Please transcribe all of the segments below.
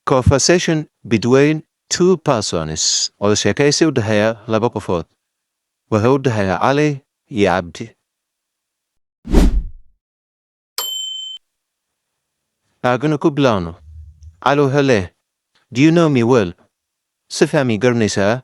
Conversation between two persons, wada sheekaysi u dhexeeya laba qofood. Wuxuu u dhexeeya Cali iyo Cabdi. Aagana ku bilaawno. Cali wuxuu leeyahay, "Do you know me well?" Si fiican mii garanaysaa?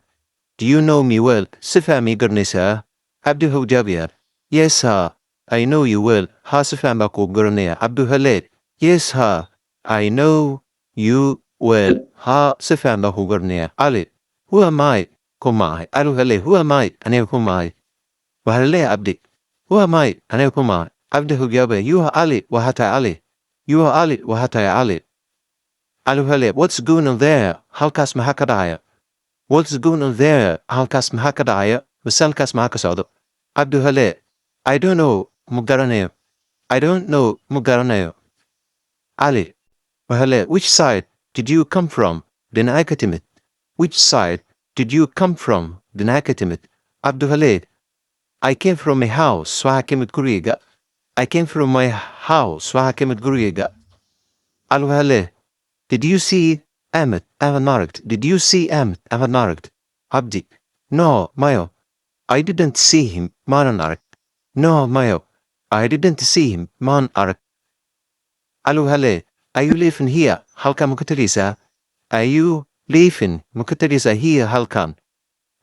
"Do you know me well?" Si fiican mii garanaysaa? Cabdi wuxuu jawaabayaa, "Yes, haa, I know you well." Haa, si fiican baa kuu garanaya. Cabdi wuxuu leeyahay, "Yes, haa, I know you well." Haa, si fiican baa kuu garanaya. Cali, "Who am I?" Kuma ahay? Cali wuxuu leeyahay, "Who am I?" Aniga kuma ahay? Waxaa la leeyahay Cabdi, "Who am I?" Aniga kuma ahay? Cabdi wuxuu jawaabaya, "You are Ali." Waxaa tahay Ali. "You are Ali." Waxaa tahay Ali. Cali wuxuu leeyahay, "What's going on there?" Halkaas maxaa ka dhacaya? "What's going on there?" Halkaas maxaa ka dhacaya? Mise halkaas maxaa ka socdo? Cabdi wuxuu leeyahay, "I don't know." Ma garanayo. "I don't know." Ma garanayo. Cali wuxuu leeyahay, "Which side did you come from?" Dhinacee ka timid? "Which side did you come from?" Dhinacee ka timid? Cabdi wuxuu leeyahay, "I came from my house." Waxaa ka imid gurigayga. "I came from my house." Waxaa ka imid gurigayga. Cali wuxuu leeyahay, "Did you see Ahmed?" Ahmed ma aragt? "Did you see Ahmed?" Ahmed ma aragt? Cabdi, "No," mayo, "I didn't see him." Maanan arag. "No," mayo, "I didn't see him." Maan arag. Cali wuxuu leeyahay, "Are you living here?" Halkan ma ka tegaysaa? "Are you leaving?" Ma ka tegaysaa? "Here," halkan.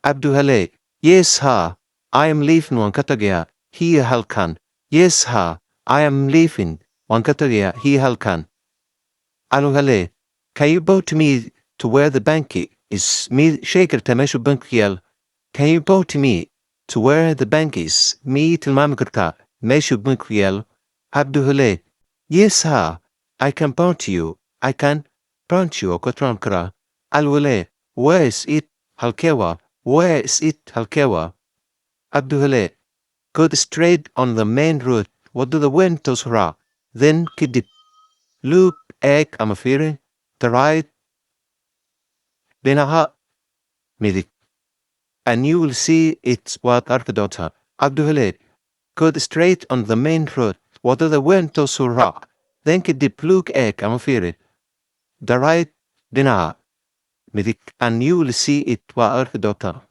Cabdi wuxuu leeyahay, "Yes, haa, I am leaving." Waan ka tagayaa. "Here," halkan. "Yes, haa, I am leaving." Waan ka tagayaa. "Here," halkan. Cali wuxuu leeyahay, "Can you point to me to where the bank is?" Mii sheegi kartaa meeshu bank yaal? "Can you point to me to where the bank is?" Mii tilmaami kartaa meeshu bank yaal? Cabdi wuxuu leeyahay, "Yes, haa, I can point to you." "I can point you." Oo ku tilmaami karaa. Cali wuxuu leeyahay, "Where is it?" Halkee waa? "Where is it?" Halkee waa? Cabdi wuxuu leeyahay, "Go straight on the main road." Waddada weyn toos raac. "Then," kadib, "look," eeg ama fiiri, "the right," dhinaca midig, "and you will see it." Waad arki doontaa. Cabdi wuxuu leeyahay, "Go straight on the main road." Waddada weyn toos u raac. "Then," kadib, "look," eeg ama fiiri, "the right," dhinaca midig, "and you will see it." Waa arki doontaa.